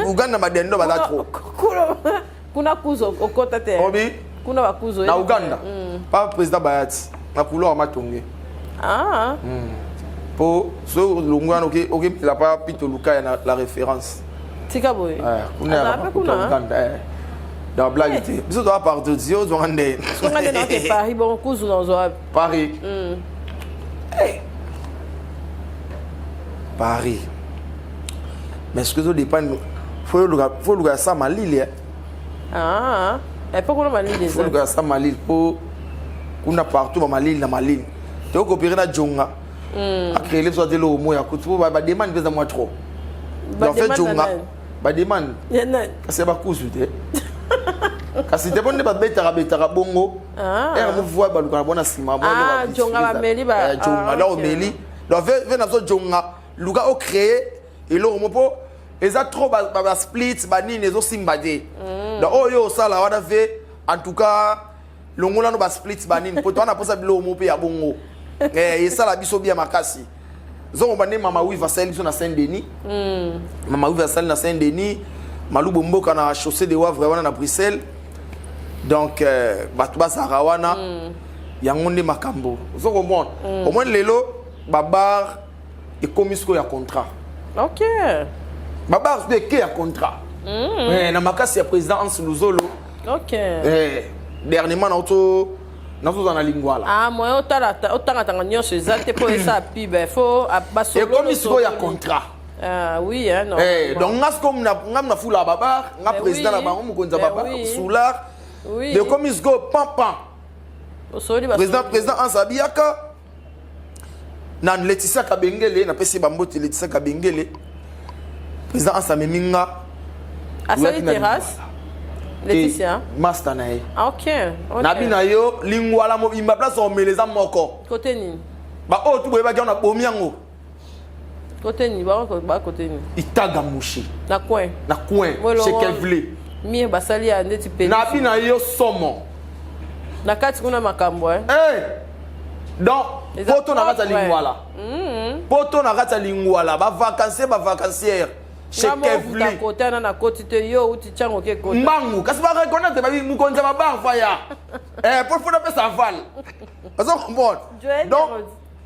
Uganda, madendo baza trop. Kuna kuzo okota te? Obi? Kuna bakuzo. Na Uganda, pa président Bayati na couloir ya Matonge. Ah. Po so olongwi wana, okemela pa Pito Lukaya na la référence. Tika boye. Kuna Azala mpe kuna? Uganda, dans blague te, biso toza partout ti ozwanga nde. Songa nde naoke Paris, bongo kuzu nazwa wapi? Paris. Eh. Paris, mais ce que ezodépendre, fo oluka ya sa malili, eh. Ah, epo kuna malili. Fo eza oluka ya sa malili, mpo kuna partout bamalili na malili. Tokopere na jonga acréele biso ate eloko moya kutu, mpo bademande mpe eza mwa trop. Donc fait jonga bademande. Ya nani? Kasi ya bakusu te, kasi te, mpo nde babetaka betaka bongo. Ere movu baluka na bona nsima. Ah, jonga bameli jonga. Ah, Donc ok. omeli, donc ve na biso jonga, luka ocréer eloko mo, mpo eza trop basplit banini ezosimba te. Donc oyo osala wana ve, en tout cas longola no basplit banini, po towana mposa biloko mo mpe ya bongo. Eh, esala biso bia makasi. Zongo nde mama Wive asali biso na Saint Denis. Mama Wive asali na Saint Denis, Malubo Mboka na chaussée de Wavre wana na Bruxelles. Donc bato bazalaka wana, yango nde makambo. Ozo comprendre? Au moins lelo babar ekomi sikoyo ya contrat. Babar sikoyo eke ya contrat. Eh, na makasi ya président Hans Luzolo. Eh, dernièrement nauto nazozala na Lingwala. Ah, moyen otala otangatanga nyonso eza te, mpo esala pibe fo Ekomi sikoyo ya contrat. Ah, oui, hein, non. Eh, donc nga sikoyo nga na fula babar, nga Eh président na oui. bango, mokonzi ya Eh babar. oui. Soulard. Ekomi sikoyo pampan. Osoli. Président Hans abiyaka na Laetitia Kabengele, napesi bambote Laetitia Kabengele. Président Hans amemi nga. Asali terrasse, Laetitia? Master na ye. Ah, ok. Nabi na yo Lingwala mobimba, place omela eza moko. Côté nini? Baoyo tu boyebaki yango, na bomi yango. Côté nini? Ba côté nini? Itaga Mushi. Na coin? Na coin. Molongo. Chez Kevle. Mire basali ya ndeti pe. Nabi na yo somo. Na kati kuna makambo, eh? Hey! Donc Eza poto na kati ya propre. Lingwala, poto na kati ya Lingwala, bavacancier, bavacancière chez Kevle. Kota na nakoti te, yo uti ntango ke kota. Mbangu kasi bareconnaître, babi mokonzi ya babar faya. Eh, po napesa aval. Ozo comprendre? Donc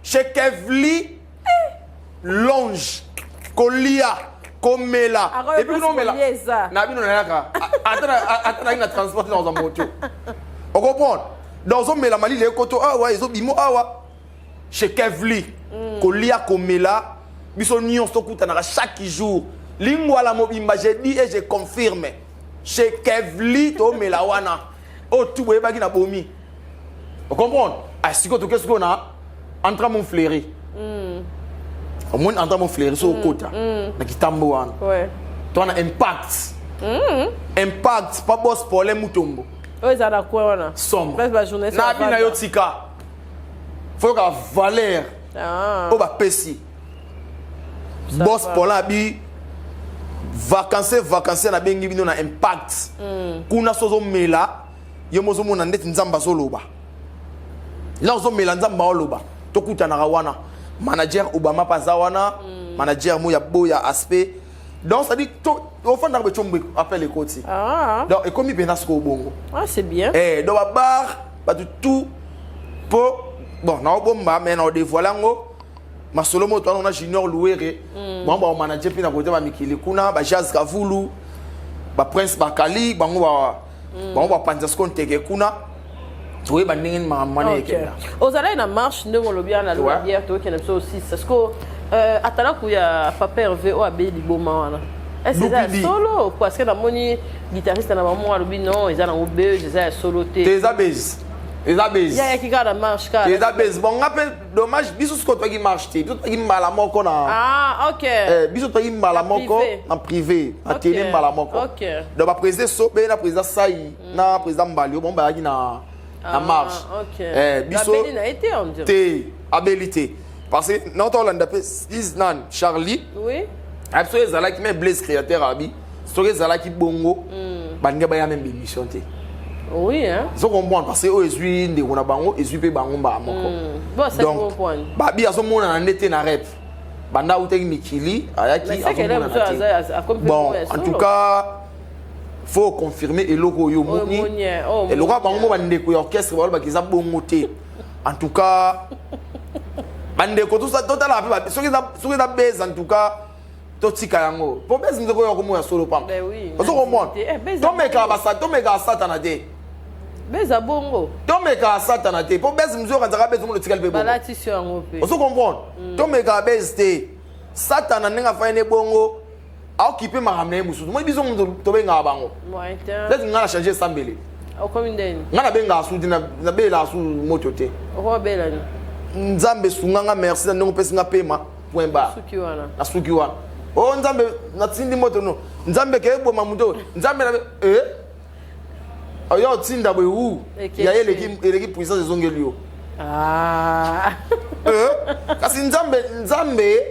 chez Kevli longe kolia komela et puis nomela na bino nayaka ata nayaki na transport na kozwa moto ocomprendre donc ozomela malili ekoto awa ezobimo awa chez Kevli kolia komela biso nyonso tokutanaka chaque jour lingwala mobimba je dis et je confirme chez Kevli tomela wana oyo tu boyebaki na bomi ocomprendre ah sikoyo toke sikoyo na entra mon fleuri omoni entra mon fleuri so okota na kitambo wana to wana impact impact pa boss Paulin Mutombo oyo eza na coin wana somo na bina yo tika foyoka valeur oyo bapesi boss Paulin abi vacances vacances nabengi bino na impact kuna so ozomela yo mo ozomona ndeti nzambe azoloba la ozomela nzambe aoloba tokutanaka wana manager Obama mpe aza wana manager mo ya boya aspect donc c'est à dire ofandaka boye tshombo appel ekoti donc ekomi mpenza sikoyo bongo. Ah, c'est bien. Eh, donc babar bato tout mpo bon naobomba mais naodévoile yango masolo moto wana na Junior Louere bango bamanager mpe na kote bamikili kuna bajaz Kavulu baprince bakali bango bango bapanza siko nteke kuna toyeba ndenge nini makambo wana ekenda. Ozalaki na marche ndenge olobi wana na bière tokende biso aussi parce que atalaku ya papa Hervé oyo abeyi liboma wana, est-ce eza ya solo? Parce que namoni guitariste na bango alobi non, eza nango buzz, eza ya solo te. Te, eza buzz, eza buzz. Yayaki kaka na marche kaka. Eza buzz. Bon, nga mpe dommage, biso sikoyo toyaki marche te, biso toyaki mbala moko na ah ok biso toyaki mbala moko na privé na télé mbala moko. Donc baprésident Sobe na président Sai na président Mbali oyo bango bayaki na marche. Biso te, abeli te parce que naota olanda mpe nan Charlie biso ezalaki me Blaise créateur abi soki ezalaki bongo balingi baya même émission te. Oui, hein? Ozo comprendre, parce que oyo ezwi ndeko na bango, ezwi mpe bango mbala moko. Donc babi azomonana nde te na rep banda autaki mikili ayaki azomonana te. Bon, en tout cas faut confirmer eloko oyo omoni eloko ya bango mo bandeko ya orchestre balobaki eza bongo te. En tout cas bandeko totala mpe soki eza buzz, en tout cas totika yango po buzz nzeko oyo akomoya solo pamba. Ozo comprendre, tomekaka satana te. Beza bongo. Tomekaka satana te po buzz mosusu okanzaka buzz omona otikali mpe bongo. Balatisi yango mpe. Ozo comprendre, tomekaka buzz te. Satana ndenge afai ne bongo aokipe makambo na ye mosusu moi biso tobengaka bango neti ngai na change esambeli. Okomi ndeni? Ngai nabengaka su te, nabelaka su moto te. Okobelani? Nzambe esunganga, merci na ndenge opesi nga pema, point barre. Na suki wana o nzambe natindi moto no nzambe ke eboma moto nzambe na e oyo otinda boye wu ya ye eleki puissance ezongeli yo. Kasi nzambe nzambe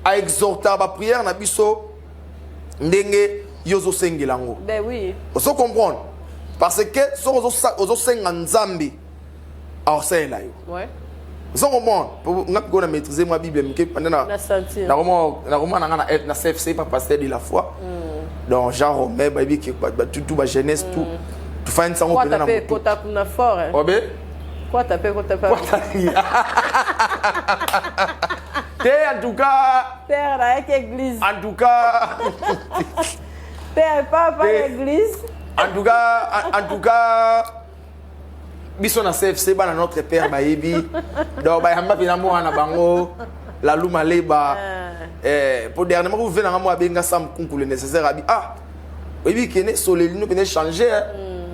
aexhorta baprière na biso ndenge yo ozosengela yango. Ben oui. Ozo comprendre, parce que soki ozosenga nzambe aosalela yo. Ozo comprendre, nga mpe na maîtriser mwa Bible moke panda nakoma na nga na CFC pa pasteur de la foi donc Jean Romain bayebi ke batutu bajeunesse tout tofandi sango mpena na motu kuna fort. Obe Kwata mpe kota pe te, en tout cas. Père nayaki église. En tout cas. Père papa église. En tout cas biso na CFC bana notre père bayebi donc bayamba mpena mwana bango Lalu Maleba po dernièrement kuve nanga mo abenga Sam Kunku le nécessaire abi ah oyebi kene soleli no pene changer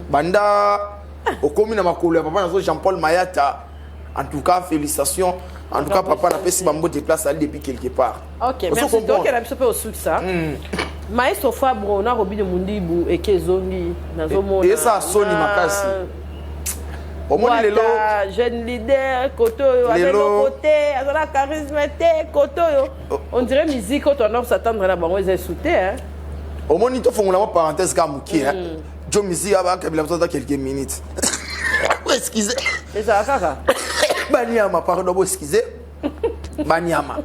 banda okomi na makolo ya papa nazo Jean Paul Mayata. En tout cas félicitations, en tout cas papa napesi bambote place ali depuis quelque part. Ok, merci. Tokela biso mpe osukisa maestro Fabro na Robine Mundibu eke ezongi nazomona. Eza soni makasi omoni lelo. Jeune leader kote oyo aza eloko te, aza na charisme te, kote oyo on dirait musique oyo toanda kosatendre na bango eza esu te. Omoni, tofongola mwa parenthèse kaka mokie jo musique abakabila biso ata quelques minutes, excusez. Ezala kaka. Baniama, pardon, bo excusez baniama,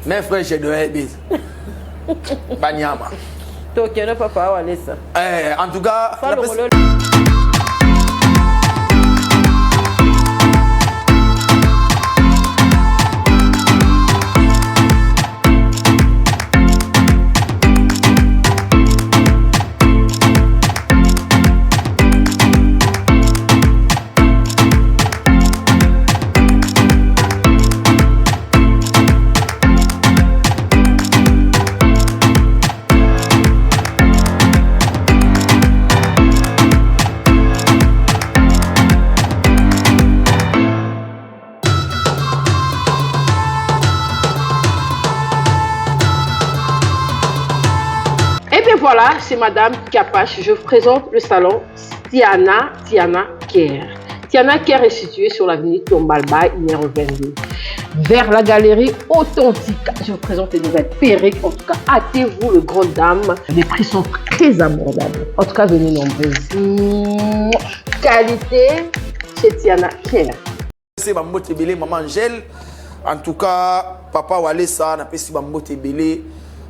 mes frères, je dois bise baniama. Tokende papa awa lesa. En tout cas. Voilà, c'est Madame Kapache. Je vous présente le salon Tiana, Tiana Care. Tiana Care est située sur l'avenue Tombalbaye, numéro 22. Vers la galerie authentique. Je vous présente les nouvelles perruques. En tout cas, hâtez-vous, le grand dame. Les prix sont très abordables. En tout cas, venez nombreuses. Qualité chez Tiana Care. Napesi bambote ebele, mama Angèle. En tout cas, papa Walesa, napesi bambote ebele.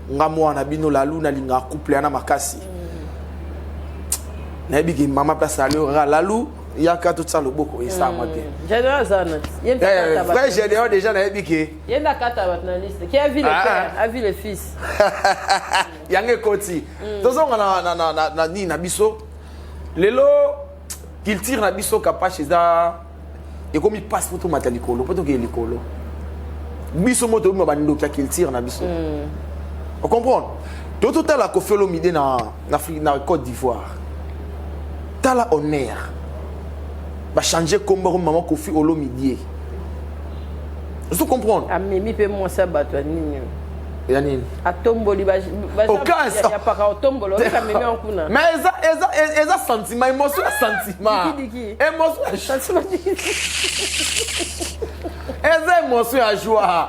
Nga mwana bino lalu, nalingaka couple yana makasi. Nayebi ke mama place alora lalu, yaka totia loboko, esalama bien. Gédéon aza na ye. Frère Gédéon, déjà nayebi ke Ye nde akata bato na liste qui a vu le Ah. père a vu le fils. Yango ekoti. Tozonga na nini na biso. Lelo culture na biso, Kapashe, eza ekomi mpasi mpo tomata likolo, mpo tokeye likolo. Biso mo tobima bandoki ya culture na biso, ocomprendre? To totala Koffi Olomide na Côte d'Ivoire. Tala honneur, bachange kombo ko mama Koffi Olomide, ozo comprendre? Amemi mpe mwasi ya bato ya nini. Ya nini? Atomboli. Okasa. Ya paka otombola, oyeka amemi yango kuna. Mais eza sentiment, émotion ya sentiment. Diki, diki. Émotion ya Sentiment. Eza émotion ya joie,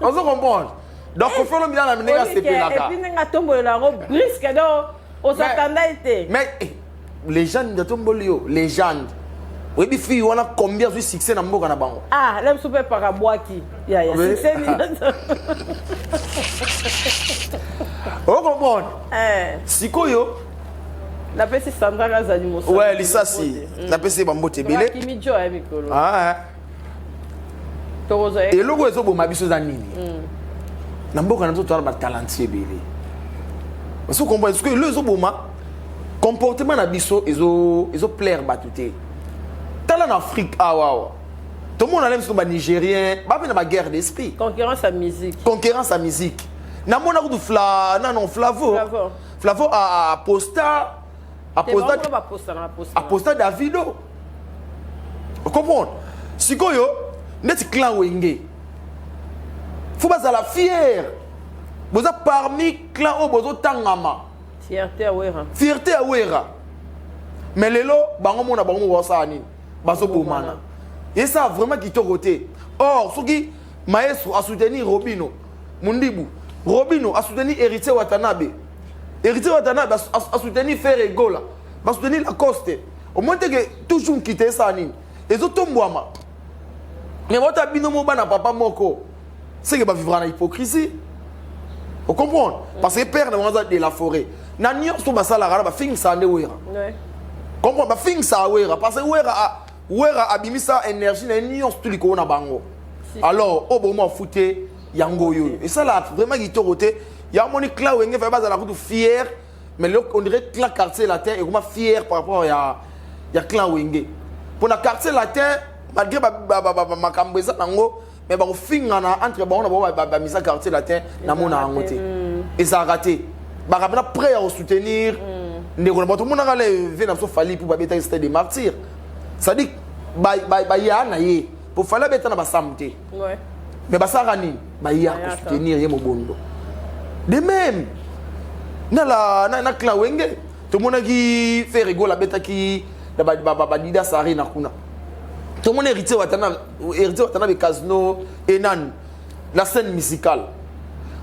ozo comprendre? Donc Koffi Olomide na ndenge asepelaka. Et puis ndenge atombolela yango brusque, donc osatanda ye te. Mais légende, atomboli yo légende. Oyebi fille wana combien azwi succès na mboka na bango? Ah, la biso mpe paka bwaki ya Oui. succès nini? Ocomprendre? Eh, Sikoyo napesi Sandra Kazali mosala. Ouais, lisasi, napesi ye bambote ebele. Akimi jo ya mikolo. Ah, Tokozwa ye. Eloko ezoboma biso eza nini? Na mboka na biso toza na batalentueux ebele, ozo comprendre? Soki elo ezoboma comportement na biso, ezoplaire bato te. Tala na Afrique awa, awa tomona na biso banigérien bape na baguerre d'esprit. Concurrence ya musique. Concurrence ya musique. Namona kutu Fla nano, Flavo. Flavo. Flavo aposta aposta Te bapostaka, bapostaka. Aposta Davido, ocomprendre? Sikoyo neti clan Wenge, fo bazala fier, boza parmi clan oyo bozotangama. Fierté ya Wera. Fierté ya Wera. Mais lelo bango mona bango moko basala nini? Bazobomana. Esa vraiment kitoko te. Or soki maestro asoutenir Robino Mundibu, Robino asoutenir Héritier Watanabe, Héritier Watanabe asoutenir Ferre Gola, basoutenir Lacoste, omoni te ke toujours nkite esala nini? Ezotombwama. Mais bota bino mo bana papa moko seke bavivra na hypocrisie, ocomprendre? Parce que père na bango aza de la forêt. Na nyonso basalaka na bafingisaka nde Wera. Comprendre? Bafingisaka Wera parce que Wera abimisa énergie na ye nyonso tu likolo na bango. Alors oyo boma afute yango oyo oyo esalaka vraiment kitoko te. Ya moni clan Wenge faye bazala kutu fier, mais lelo on dirait clan Quartier Latin ekoma fier par rapport ya clan Wenge. Mpona Quartier Latin, malgré makambo eza nango, mais bakofingana entre bango na bango. Bamisa Quartier Latin, namona yango te, ezalaka te. Baka mpena prêt ya kosoutenir ndeko na bato. Omonaka le ve na biso Fally mpo babetaki Stade de Martyr, c'est-à-dire baya na ye po Fally abeta na basamu te. Mais basalaka nini? Baya Bayaka. Kosoutenir ye mobondo. De même na clan Wenge, tomonaki Ferre Gola abetaki na Badidas Arena kuna. Tomoni Héritier Watana, Héritier Watana Casino enani la scène musicale.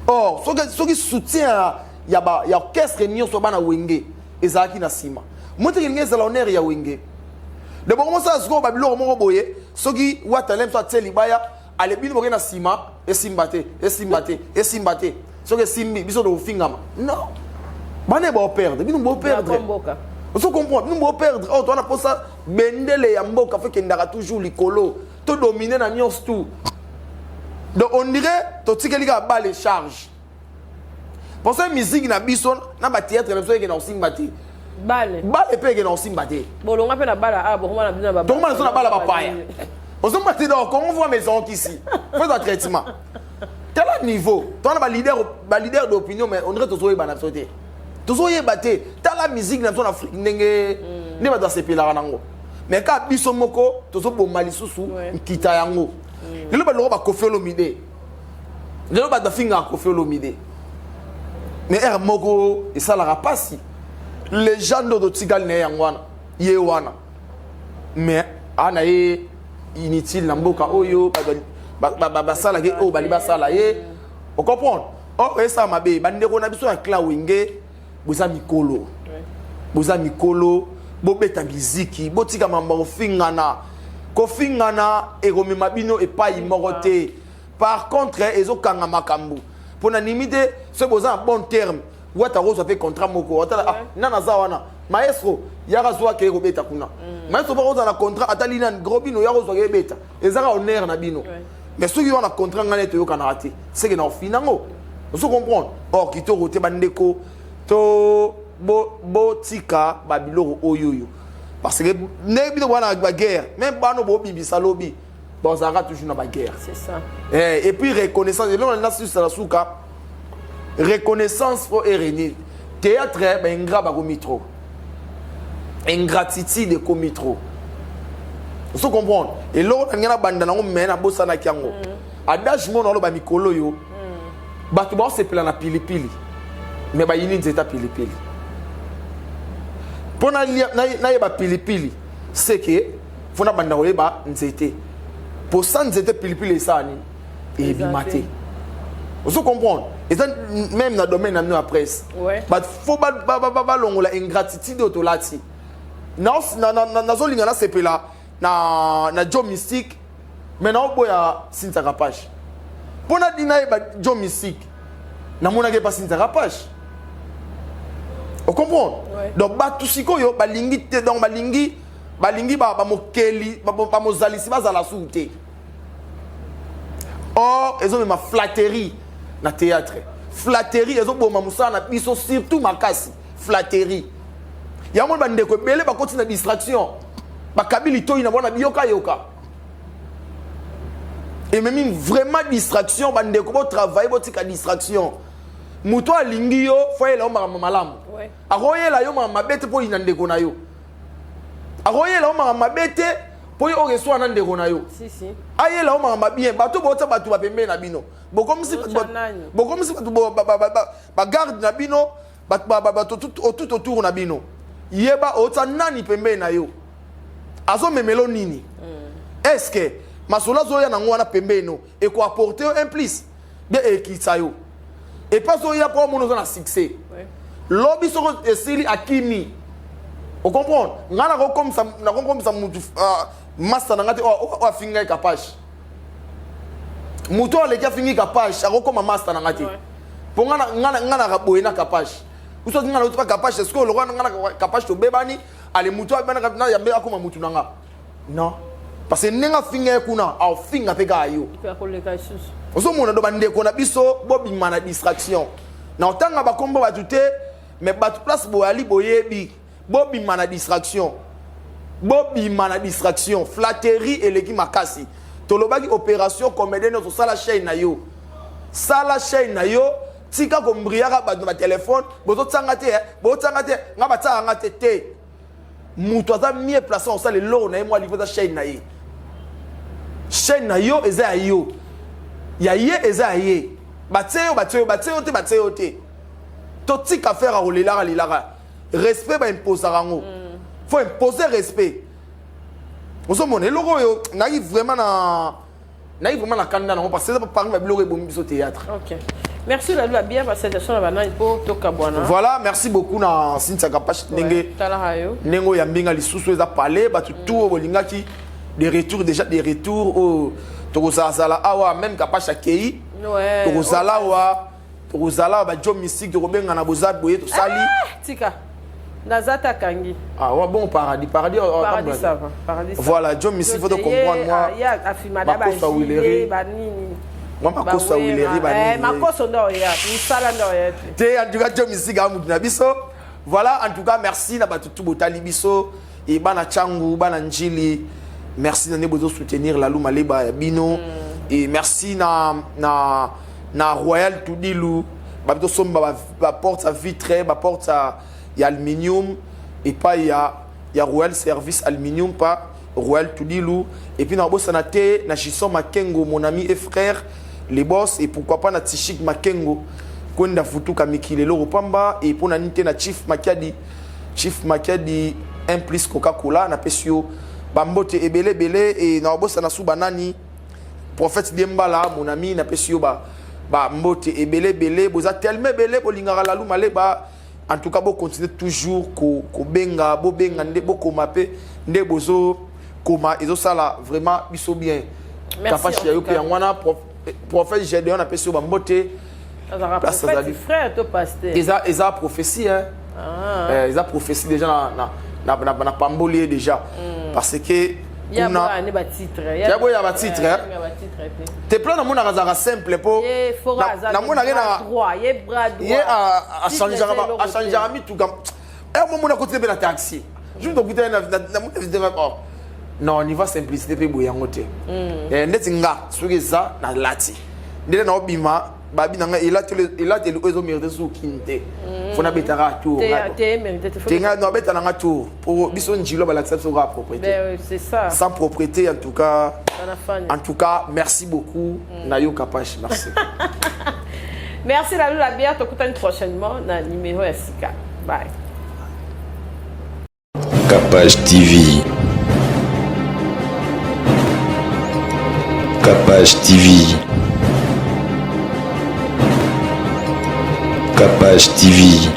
Or soki soutien ya orchestre nyonso bana Wenge ezalaki na nsima, moteki elingi ezala honneur ya Wenge. De bongo mosala sikoyo babiloko moko boye, soki Watalem so atie libaya, ale bino boke na nsima, esimba te, esimba te, esimba te. Soki esimbi, biso tokofingama. Non, bana baoperdre, bino boperdre. Mboka. Ozo comprendre? Bino boperdre. Oyo towana mposa bendele ya mboka fo ekendaka toujours likolo, todomine na nyonso tout. Donc on dirait totikeli kaka bale charge mposa musique na biso na bathéâtre na biso ekenda kosimba te. Bale. Bale mpe ekenda kosimba te. Bolonga mpe na bala a bokoma na bino na tokoma na biso na bala bapaya, ozomba te. Donc Congo voa maison kisi fo eza traitement. Tala niveau towana baleader, baleader d'opinion, mais on dirait tozoyeba na biso te, tozoyeba te. Tala musique na biso na Afrique, ndenge nde bato basepelaka nango, mais kaka biso moko tozoboma lisusu nkita yango. Lelo baloko baKoffi Olomide, lelo bato bafingaka Koffi Olomide. Mais heure moko esalaka pasi. Legende oyo totikali na ye yango wana, ye wana. Mais ana ye inutile na mboka oyo basalaki oyo bali basala ye. Ocomprendre? Or esala mabe bandeko na biso ya clan Wenge, boza mikolo. Boza mikolo, bobeta miziki, botika mambo kofingana. Kofingana ekomema bino epai moko te. Par contre, ezokanga makambo. Mpo na nimi te, soki boza na bon terme, wata kozwa mpe contrat moko. Atala, ah, nana aza wana, maestro yaka zwa akeye kobeta kuna. Maestro mpo kozala na contrat, atali nani gros bino yaka kozwa kebeta, ezaka honneur na bino. Mais soki wana contrat ngai nete toyokanaka te, seke na ofina yango, ozo comprendre? Or kitoko te. Bandeko, to botika babiloko oyo oyo, parce que ndenge bino bwana baguerre, même bano bobibisa lobi, bazalaka toujours na baguerre. C'est ça. Eh, et puis reconnaissance, eloko na susa na suka, reconnaissance faut ereni. Théâtre, baingrat bakomi trop, ingratitude ekomi trop, ozo comprendre? Eloko na ngai na banda nango, me nabosanaki yango. Adage mona oloba mikolo oyo, bato baosepela na pilipili, me bayini nzete ya pilipili. Mpo nayeba pilipili, seke fo nabanda koyeba nzete. Posa nzete pilipili esala nini? Ebima te, ozo comprendre? Eza même na domaine na bino ya presse. Bato fo balongola ingratitude oyo tolati. Nazolinga nasepela na Joe Mystique, mais naoboya Sinzaka Page. Mpo nadi nayeba Joe Mystique, namonaki epa Sinzaka Page, ocomprendre? Donc bato sikoyo balingi te, donc balingi bamokeli, bamozalisi bazala suku te. Or ezomema flatterie na théâtre. Flatterie ezoboma mosala na biso, surtout makasi flatterie yango. Bandeko ebele bakoti na distraction, bakabi litoi na bona biyokayoka, ememi vraiment distraction. Bandeko, botravaille, botika distraction. Moto alingi yo, fo ayela yo makambo malamu. Akoyela yo makambo mabe te mpo oyina ndeko na yo. Akoyela yo makambo mabe te mpo yo oyo eswana na ndeko na yo. Si, si. Ayela yo makambo bien. Bato bota bato bapembeni na bino, bokomisi Botya nani? Bokomisi bato bagarde na bino, bato tout autour na bino. Yeba otya nani pembeni na yo, azomemelo nini. Est ce que masolo azoya nango wana pembeni no ekoapporte yo un plus, bien ekitisa yo? Epa azoya mpo omona oza na succès, lobi soko esili, akimi, ocomprendre? Ngai nakokomisa mutu master na ngai te oyo afingi ngai Kapage. Moto oyo aleki afingi Kapage akokoma master na ngai te, mpo ngai naka boye na Kapage, soki ngai nauti pa Kapage, est-ce que olokwa ngai na Kapage tobebani? Ale, moto na yambe akoma mutu na nga? Non, parce que ndenge afinga ye kuna, aofinga mpe kaka yo. Mpe akoleka lisusu. Ozomona? Do bandeko na biso, bobima na distraction. Na otanga bakombo bato te, mais bato place boyali boyebi. Bobima na distraction, bobima na distraction. Flatterie eleki makasi. Tolobaki opération comédien nyonso, sala chaîne na yo, sala chaîne na yo, tika kombriaka bato na batelefone. Bozotianga te, bozotianga te, nga batiaka nga te te. Moto aza mieux placé osala eloko na ye mwa livo, eza chaîne na ye. Chaîne na yo eza ya yo, ya ye eza ya ye. Batie yo, batie yo, batie yo te, batie yo te. Totika faire akolelaka lelaka. Respect baimposaka yango, faut imposer respect. Ozomona eloko oyo nayaki vraiment na nayaki vraiment na kanda nango, parce que eza parmi babiloko ebomi biso théâtre. Ok, merci Lalu. Bien, basalutation na banani mpo tokabwana? Voilà, merci beaucoup na Cynthia Kapache, ndenge Talaka yo. Ndenge oyo ya mbinga lisusu eza pale. Bato tout oyo bolingaki des retours, déjà des retours oyo tokozalazala awa, même Kapache akei, tokozala awa, tokozala awa. Bajo Mystique, tokobengana, boza boye, tosali. Tika, naza takangi. Ah ouais, bon, paradis, paradis, oh, Paradis, ça va, paradis, ça. Voilà, Joe Mystique, faut comprendre moi. Ya afimada. Makoso Wileri. Banini? Moi makoso Wileri, banini? Makoso ndo oya misala, ndo oya te. Te, en tout cas Joe Mystique amutu na biso. Voilà, en tout cas merci na bato tout botali biso e bana Changu, bana Njili, merci na nde bozo soutenir Lalu Maleba ya bino. Et merci na Royal Tudilu, bato somba baporte ya vitre, baporte ya aluminium epai ya Royal Service Aluminium pa Royal Tudilu. Et puis na bosana te na Gisson Makengo, mon ami et frère, les boss, et pourquoi pas na Tichik Makengo. Kwenda Futuka Mikili eloko pamba et pona nini te na Chief Makiadi, Chief Makiadi un plus Coca-Cola napesi yo bambote ebele ebele et na obosana su banani Prophète Diembala mon ami napesi yo ba ba mbote ebele ebele boza tellement ebele bolingaka Lalu Maleba. En tout cas bo continuer toujours ko kobenga bobenga nde bokoma pe nde bozo koma ezosala vraiment biso bien. Kapashi ya yo pe yango wana prophète Gédéon apesi yo bambote. Place azali frère to pasteur eza eza prophétie hein. Ah. Eh, eza prophétie déjà na na na na, na pamboli ye déjà parce que kuna ya boya ba titre hein. Te plan namonaka azalaka simple po namonaka ye na ye achangeaka mituka heure momona akoti mpe na taxi jour tokutani na oh non niveau simplicité mpe boye yango te ndeti nga soki eza nalati ndenge naobima babi na ngai elateli oyo ezomérite soki kini te fo nabetaka tour te ngai nabeta na nga tour po biso njilo balakisa biso kaka propriété sans propriété. En tout cas, en tout cas, merci beaucoup na yo Kapache, merci. Merci Lalou la bière, tokutani prochainement na numéro ya sika. Bye. Kapache TV. Kapache TV. Kapache TV.